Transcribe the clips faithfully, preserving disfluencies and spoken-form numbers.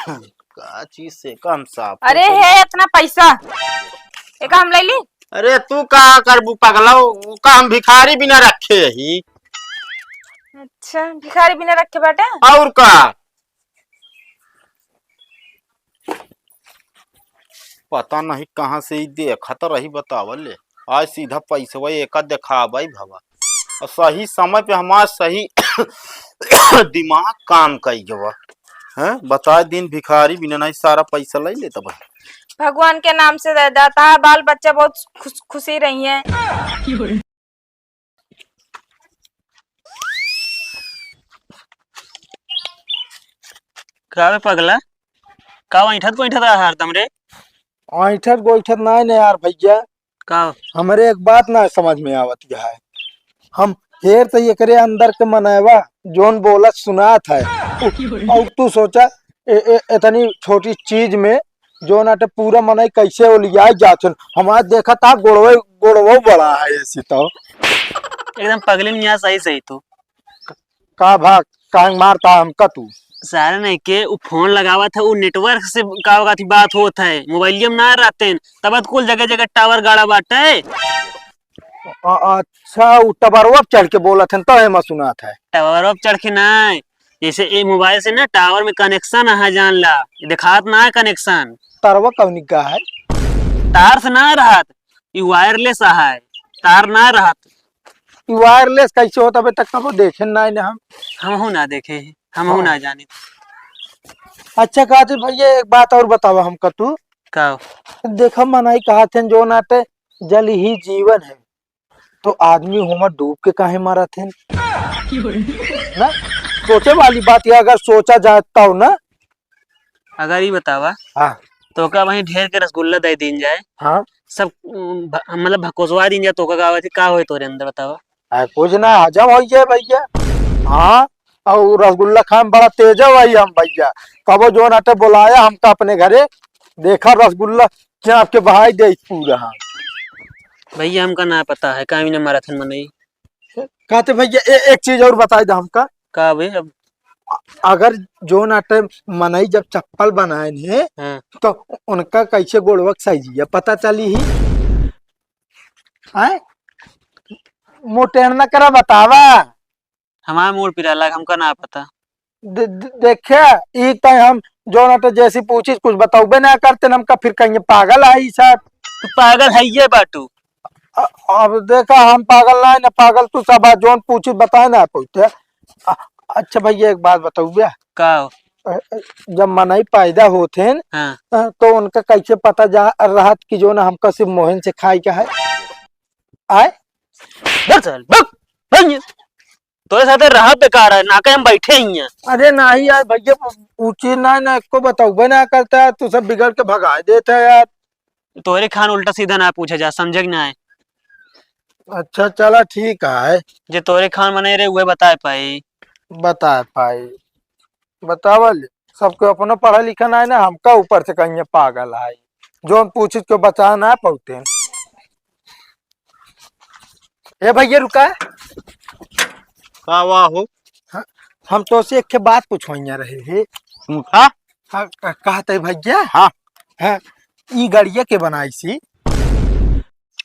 का चीज से का हम साफ अरे करी? हे, इतना पैसा, एका हम ले ली। अरे तू का करबू पगला, उ का हम भिखारी बिना रखे ही। अच्छा, भिखारी बिना रखे बाटे? और का? पता नहीं कहाँ से ही देखत रही, बतावल ले। आज सीधा पैसवा एका देखाबै भवा। और सही समय पे हमार सही दिमाग काम कई गवा। हैं? बताए दिन भिखारी बिना नहीं सारा पैसा ले लेता भाई। भगवान के नाम से दे देता है, बाल बच्चा बहुत खुश, खुशी रही है। का बे पगला, का ऐंठत गोइठत रहा हरदम रे? ऐंठत गोइठत नाय न यार भैया। का? हमरे एक बात ना समझ में आवत है। हम हेर त एकरे अंदर के मनैवा जोन बोलत सुनात है। और तू सोचा, ए, ए, इतनी छोटी चीज में जोन आटे पूरा मनई कैसे ओलियाए जात हन। हमार देखा था गोड़वे, गोड़वो बड़ा है ऐसी तो। एकदम पगली मियाँ सही सही तू। का भा, काहे मारता हमका तू? सारे नहीं के उ फोन लगावत है, उ नेटवर्क से का होगा थी बात होत है, मोबाइलिया में ना रहते हैं, तब तो कुल जगह जगह टावर गाड़ा बाटे। अ-, अच्छा, उ टवरवा पे चढ़ के बोलत हन, तो एमा सुनात है। टवरवा पे चढ़ के ना, जैसे ए मोबाइल से ना टावर में कनेक्शन है, जान ला, देखात ना है कनेक्शन। तारवा कौनी का है? तार से ना रहत, ई वायरलेस है, तार ना रहत। ई वायरलेस कैसे होत, अबे तक कबो देखे ना है हम। हमहू ना देखे, हमहू हाँ। ना जाने। अच्छा, कहते भैया, एक बात और बतावा हमका तू। का? देखा, मनई कहत हन, जो नाते जल ही जीवन है, तो आदमी होमा डूब के काहे मरत है? ना, सोचे वाली बात है, अगर सोचा जाए तो ना। अगर ई बतावा, हाँ। तोका वहीं ढेर के रसगुल्ला दे दीन जाए, हाँ। सब, उम, भ-, मतलब भकोसवा दीन जाए, तोका का होए, का होए तोरे अंदर बतावा? आ, कुछ ना, हजम हो जाए भैया। हाँ, और रसगुल्ला खाए में बड़ा तेज है भाई हम भैया। कबो जो नाते बुलाया हमका अपने घरे, देखा रसगुल्ला चाप के बहाई दे पूरा। हाँ भैया, हमका ना पता है, काहे ना मरत हन मनई। कहते भैया, ए-, एक चीज और बताई दे हमका। का बे? अब अगर जो नाटे मनई जब चप्पल बनाए ने, हाँ। तो उनका कैसे गोड़वक साइजिया पता चली ही? आए? मोटेर ना करा, बतावा। हमार मूड़ पिराला, हमका ना पता। दे-, दे-, देखे, ई तय हम जो ना तो जैसी पूछिस, कुछ बताउबे ना करते न हमका, फिर कहिए पागल है ई सब। तू पागल है ये बाटू। अ-, अब देखा, हम पागल ना है ना, पागल तू सब, आ, जोन पूछिस बताए ना पहुँचते। अ-, अच्छा भैया, एक बात बताउबे। का हो? अ, अ, जब मनई पैदा होत हैं, हाँ। अ, तो उनका कैसे पता जा रहत कि जो ना हमका सिर्फ मोहन से खाए के है? आए? बक साल, बक, बक। तोरे साथे रहा बेकार है, ना के हम बैठे ही हैं। अरे नाही यार भैया, उ चीज ना, ना को बताउबे ना करता है, तू सब बिगड़ के भगा देता है यार। तोरे खान उल्टा सीधा ना पूछे जा, समझे कि ना है? अच्छा चला ठीक है। जे तोरे खान मने रे उहे बता पाई। बता पाई, बतावल। सबके अपना पढ़ा लिखा ना है ना, हमका ऊपर से कहिए पागल है, जोन पूछित के बचा ना पौते। ए भैया रुका। का हुआ हो? हाँ, हम तोसे एक ठे बात पूछवइया रहे ही। पूछा। हाँ, क-, कहत है भैया। हाँ। हाँ, ई गड़िया के बनाइसी?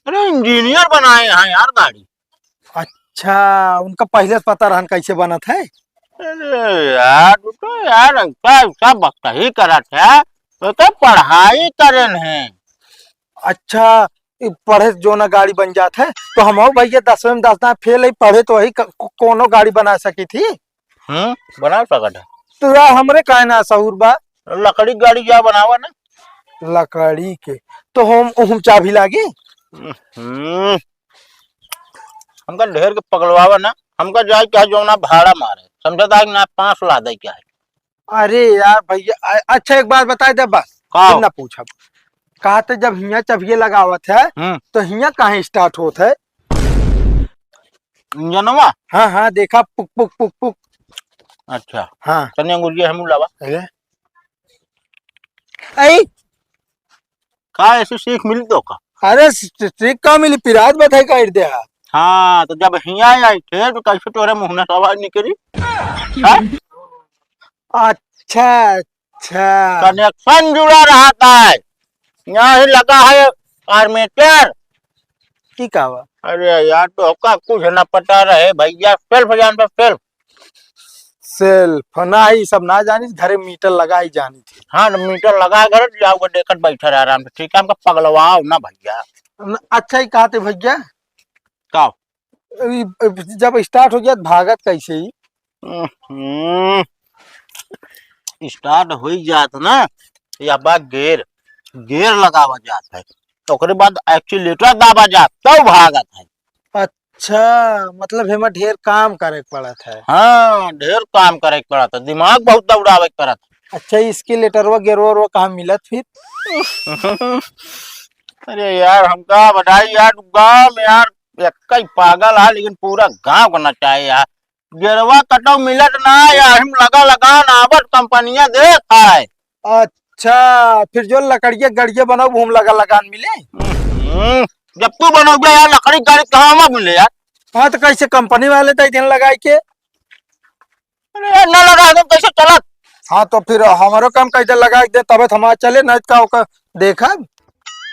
अरे इंजीनियर बनाए हैं यार गाड़ी। अच्छा, उनका पहिले से पता रहन कैसे बनत है? अरे यार, तू तो यार ऐसा, ऐसा बकता ही करत है, तो, तो पढ़ाई करेन है। अच्छा, ई पढ़े से जो ना गाड़ी बन जात है, तो हमहू भैया दसवें में दस ना फेल है, पढ़े तो वही क-, को-, कोनो गाड़ी बना सकी थी। हम्म, बना सकत है। तो यार हमरे काहे ना सहूर बा? लकड़ी गाड़ी जा बनावा ना। लकड़ी के, तो हम, हम चाबी लागी? हम्म, हमका ढेर के पगलवावा ना, हमका जाए क्या जो ना भाड़ा मारे, समझा था कि ना पाँच ला दे क्या है। अरे यार भैया, अ-, अच्छा एक बात बताए दे बस, का हो? फिर ना पूछब। कहा तो जब हियाँ चबिये लगावत है, हम्म। तो हियाँ काहे स्टार्ट होत है? इंजनवा? हाँ, हाँ, देखा, पुक, पुक, पुक, पुक। अच्छा। हाँ। तनी अंगुरिया हम लावा। अरे। ऐ, का ऐसे सीख मिली तो का? अरे, स-, स-, सीख का मिली? पिराज बताई का दे हा। हाँ, तो जब हियाँ आई थे, तो कैसे तोरे मुँह में से आवाज निकली? हाँ? अच्छा, अच्छा। कनेक्शन जुड़ा रहत है, यहाँ ही लगा है आर्मेचर। की का बा? अरे यार, तो का कुछ ना पता रहे भैया, सेल्फ जान पर सेल्फ। सेल्फ ना, ई सब ना जानी, घरे मीटर लगा ही जानी थी। हाँ, तो मीटर लगा घर जाओ, देखत बैठा रहे आराम से, ठीक है, हमका पगलवाओ ना भैया। न-, अच्छा ही कहते भैया। का? ई, जब स्टार्ट हो गया, भागत कैसे ही? हम्म, स्टार्ट हो ही जात ना, या बा गेयर, गेयर लगावा जात है, तो ओकरे बाद एक्सीलेटर दाबा जात, तब भागत है। अच्छा, मतलब हेमा ढेर काम करे के पड़त है। हाँ, ढेर काम करे के पड़त है, दिमाग बहुत दौड़ावे के पड़त है। अच्छा, ई एक्सीलेटरवा, गेरवा, वेरवा कहाँ मिलत फिर? अरे यार, हम का बताई यार, गाँव में यार, एक ही पागल है, लेकिन पूरा गाँव को नचाए यार। गेरवा कटो मिलत ना यार, हम लगा लगा ना, बस कंपनियां देत है। अच्छा, फिर जो लकड़िया गड़िया बनाओ, हम लगा लगा न मिले। हम्म, जब तू बनोगे यार, लकड़ी गाड़ी कहाँ में मिले यार? हाँ, तो कैसे कंपनी वाले तो दिन लगाई के? अरे यार, ना लगा दो, कैसे चलत? हाँ, तो फिर हमारो काम कैसे लगा दे, तबे तो हमारा चले, नहीं तो का ओकर देखब।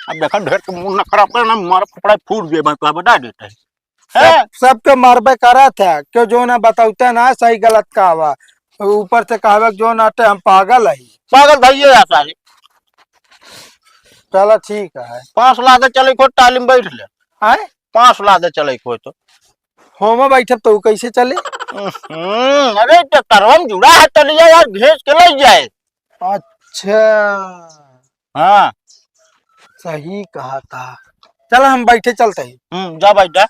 अब देखा, ढेर के मुंह न खराब करना, मारा फपड़ा फूट गए, मैं तो बता देते हैं। सब, हैं? सबके मरबे करत है, क्यों जो ना बतौते ना सही गलत का बा। ऊपर से कहबे जो ना ते हम पागल है। पागल भैया है सारे। चला ठीक है। पाँच लादे चले को टाली में बैठ ले। आए? पाँच लादे चले को तो। होमा बैठब तो कैसे चले? हम्म, अरे तो करवा में जुड़ा है, चलिए यार, घींच के ले जाए। अच्छा। हाँ। सही कहा था। चला हम बैठे चलते हैं। हम्म, जा बैठ जा।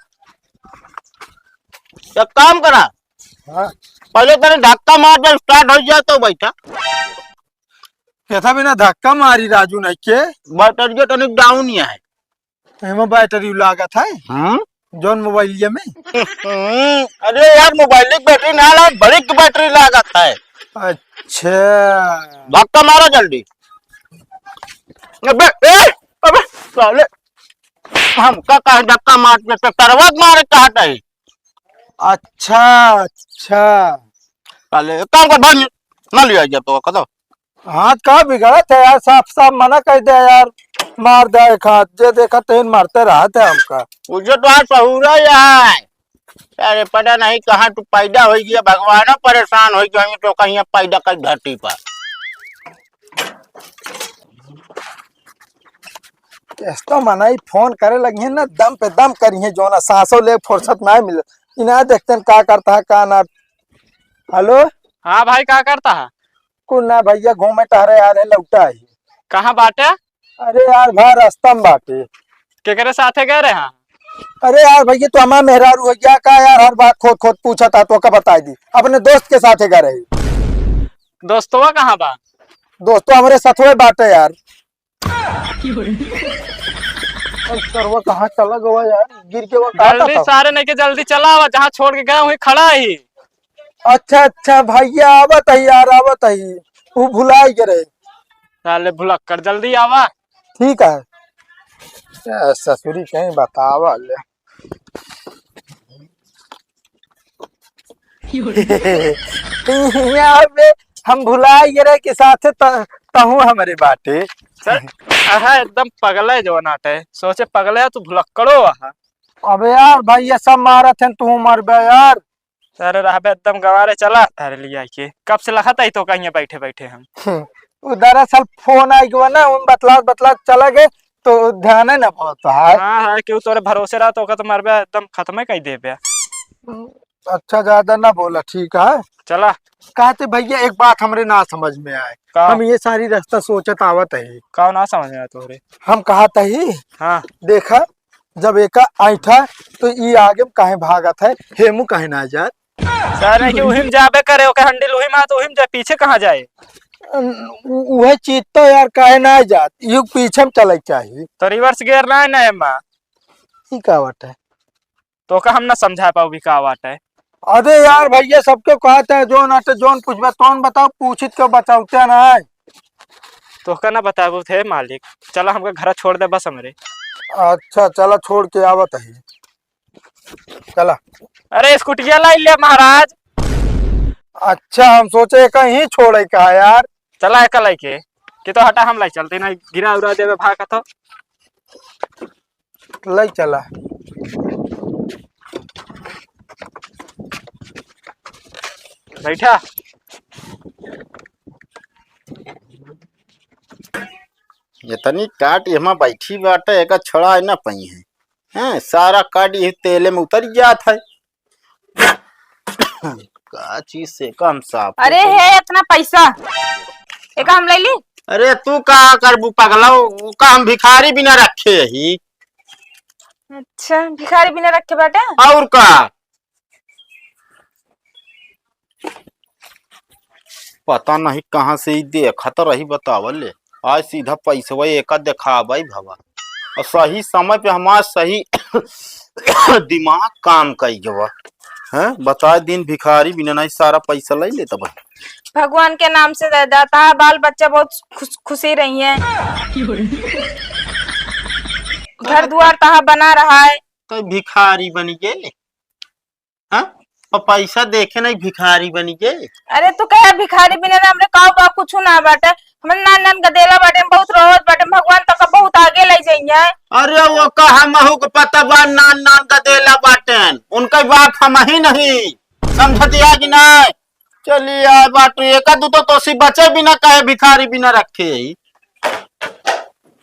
एक काम करा। हाँ। पहले तने धक्का मार दे, स्टार्ट हो जाए तो बैठा। कैसा बिना धक्का मारी राजू नहीं के? बैटरिया तनिक डाउन ही है। एमे बैटरी लागत है? हम्म? जौन मोबाइलिया में? हम्म, अरे यार, मोबाइल की बैटरी ना लाग, बड़ी की बैटरी लागत है। अच्छा। धक्का मारा जल्दी। अबे, ए, अबे, साले, हमका काहे धक्का मारते, तो तरवा मारे चाहत है। अच्छा, अच्छा। साले, एक काम कर भाई, ना लिया जा तो, कदो। हाथ का बिगड़त है यार, साफ साफ मना कर दे यार, मार दे एक हाथ, जे देखा तेन मारते रहत है हमका। उजे तो आज सहूरा ही है। अरे पता नहीं कहाँ तू पैदा हो गया, भगवान परेशान हो गया, तो कहीं पैदा कर धरती पर। ऐसा मनाई फोन करे लगी है ना, दम पे दम करी है, जो ना सांसों ले फुर्सत ना मिले। इना देखते हैं का करता है, का ना। हेलो। हाँ भाई, का करता है? कुछ ना भैया, घूमे टहरे आ रहे, लौटा ही। कहाँ बाटे? अरे यार, भाई रास्ता में बाटे। केकरे साथे गए रहे हैं? अरे यार भैया, तो हमारा मेहरारू हो गया का यार, हर बात खोद खोद पूछा था, तो का बताई दी, अपने दोस्त के साथे गए रहे। दोस्तवा कहाँ बा? दोस्तवा हमरे साथवे बाटे यार। अब सरवा कहाँ चला गवा यार, गिर के वो काटा जल्दी था। सारे नहीं के जल्दी चला आवा, जहाँ छोड़ के गए वहीं खड़ा ही। अच्छा, अच्छा भैया, आवत ही यार, आवत ही। वो भुलाई के रहे। साले भुलक्कड़, जल्दी आवा। ठीक है। ए, ससुरी कहीं बतावा ले। यहाँ पे हम भुला ये रहे कि साथे त-, तहूँ हमरे बाटे। सर, अहा एकदम पगले जवन आटे, सोचे पगले तू भुलक्कड़ो आहा। अबे यार भाई, ये सब मारत हैं, तू मरबे यार। अरे रहबे एकदम गवारे, चला तारे लिया के। कब से लखत आई तो कहीं बैठे बैठे हम। हम्म, वो दरअसल फोन आई गवा ना, उन बतलात बतलात चला गए, तो ध्यान है ना बहुत है। हाँ, हाँ, क्यों तोरे भरोसे रहा तो ओका तो मरबे एकदम खत्म ही कर देबे। हम्म, अच्छा, ज्यादा ना बोला, ठीक है। चला। कहते भैया, एक बात हमरे ना समझ में आए। का? हम ये सारी रास्ता सोचत आवत है। का ना समझ में आए तोहरे? हम कहत ही, हाँ। देखा, जब एका ऐठा, तो ई आगे में काहे भागत है, हेमू काहे ना जात? सारे के उहिम जाबे करे, ओके हंडिल उहिम आ, तो उहिम जाए, पीछे कहाँ जाए? अन-, उ-, उहे चीज तो यार, काहे ना जात, यू पीछे में चले के चाही। तो रिवर्स गियर ना है ना एमा। ई का बात है? तो का हम ना समझा पाऊ भी का बात है? अरे यार भैया, सबके कहते हैं, जोन आटे, जोन पूछबे, तोन बताओ, पूछित के बचावते ना है। तोहका ना बताबू थे मालिक, चला हमका घरा छोड़ दे बस हमरे। अच्छा, चला छोड़ के आवत है, चला। अरे स्कूटिया लाई ले महाराज। अच्छा, हम सोचे कहीं छोड़े का यार। चला एका लइके, कि तो हटा हम लाई चलते ना, गिरा उरा देबे भाग का तो। लइ चला। बैठा। इतनी काट एमा बैठी बाटे, एका छोड़ा ना पइहैं। हैं, सारा काट यही तेले में उतर जात है। का चीज से कम साफ अरे होता है। हे, इतना पैसा, एका हम लइ ली। अरे तू का करबू पगला, ओका हम भिखारी बिना रखे ही। अच्छा, भिखारी बिना रखे बाटे? और का? पता नहीं कहाँ से ही देखत रही, बतावल ले। आज सीधा पैसवा एका देखाबै भवा। और सही समय पे हमार सही दिमाग काम कइ गवा। हैं? बताए दिन भिखारी बिना नहीं सारा पैसा लइ लेत भाई। भगवान के नाम से दे देता है, बाल बच्चा बहुत खुश, खुशी रही है। घर दुआर तहा बना रहा है। तो भिखारी बन गए। हाँ? और पैसा देखे नहीं भिखारी बनी के? अरे तू कहे भिखारी बिना ना हमरे काव बा, कुछ ना बाटे। हमरे नान नान गदेला बाटे, बहुत रोवत बाटे, भगवान तक बहुत आगे ले जाइए। अरे ओका हमहू के पता बा, नान नान गदेला बाटेन, उनका बात हम ही नहीं समझत या कि नहीं? चलिए आए बाटू, एका दू तो तोसी बचे बिना कहे भिखारी बिना रखे ही।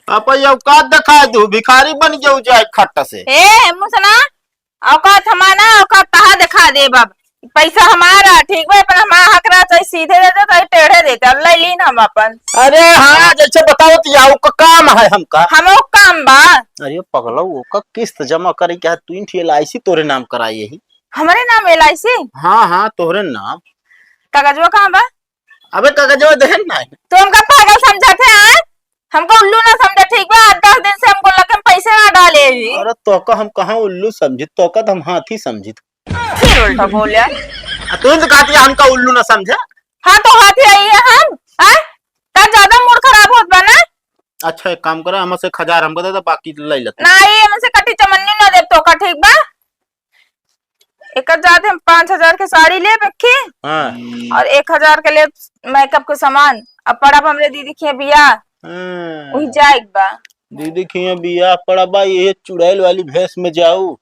आप ये औकात दिखा दू, भिखारी बन गयो जाए खट्टा से। ए मुसना, औकात हमार ना, औकात तहा दिखा देब अब। पैसा हमारा, ठीक बा, अपन हमारा हक रहा, चाहे सीधे देते, चाहे टेढ़े देते, अब ले लीन हम अपन। अरे हाँ, जैसे बताओ तो याऊ का काम है हमका। हमो काम बा। अरे पगला, ओका किस्त जमा करे के है, तीन ठी एल आई सी तोरे नाम कराई यही। हमरे नाम एल आई सी? हाँ, हाँ, तोहरे नाम। कागजवा कहाँ बा? अबे कागजवा देहन ना। तू हमका पागल समझत है, आय? हमका उल्लू ना समझे, ठीक बा? आठ दस दिन से हमको लगे हम पैसे ना डाले ही। अरे तोका हम कहाँ उल्लू समझी, तोका तो हम हाथी समझी। फिर उल्टा बोले। आ, तू तो कहती है हमका उल्लू ना समझे। हाँ तो हाथी आई है हम, आय? तब ज्यादा मूड खराब होत बा ना? अच्छा एक काम करा, हमसे एक हजार हमको दे दे, बाकी ले लेते। नहीं, हमसे कटी चमन्नी ना दे तोका, ठीक बा? एकर जाते हम पाँच हजार के साड़ी लेब एक ठी, हाँ। और एक हजार के लेब मेकअप के सामान। अब पड़ब हमरे दीदी के बियाह, हाँ। वही जाए के बा। दीदी के यहाँ बियाह पड़ा बा, ये चुड़ैल वाली भेष में जाऊ,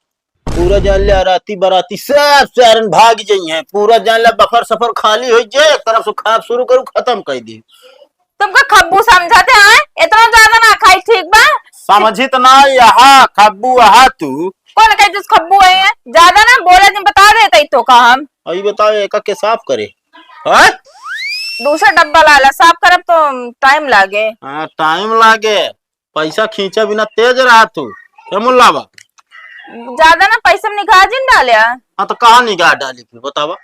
पूरा जान ले आराती बाराती सब सारन भाग जइहैं, पूरा जान ले बफर सफर खाली होइ जाए, एक तरफ से खाब शुरू करू, खतम कर दी। तुमका खब्बू समझत है, आय? इतना ज्यादा ना खाई, ठीक बा? समझित ना, यहाँ खब्बू, यहाँ तू। कौन कही तुस खब्बू है? ज्यादा ना बोले, तुम बता देते ही तो का हम। अभी बताओ, एका के साफ करे? हैं? दूसरा डब्बा लाला, साफ करब तो टाइम लागे। हाँ, टाइम लागे। पैसा खींचा बिना तेज रहा तू। क्या मुल्ला बा? ज्यादा ना पैसा में निगाह जिन डाले। हाँ, तो कहाँ निगाह डाली फिर, बतावा?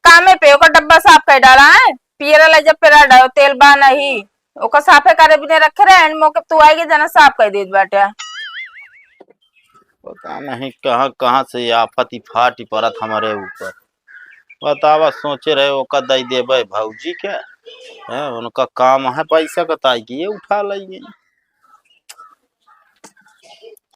कामे पे ओकर डब्बा साफ कर डाला है, पियरा ला जब पेरा डालो, तेल बा नहीं, ओकर साफे करे बिना रखे रहे, एंड मौके पे तू आएगी जना साफ कर देत बाटे। पता नहीं कहाँ कहाँ से ये आफत ही फाटी पड़त हमारे ऊपर। बतावा, सोचे रहे ओका दई देबे भौजी के, हैं, उनका काम है पैसा का, ताई की ये उठा लेंगे।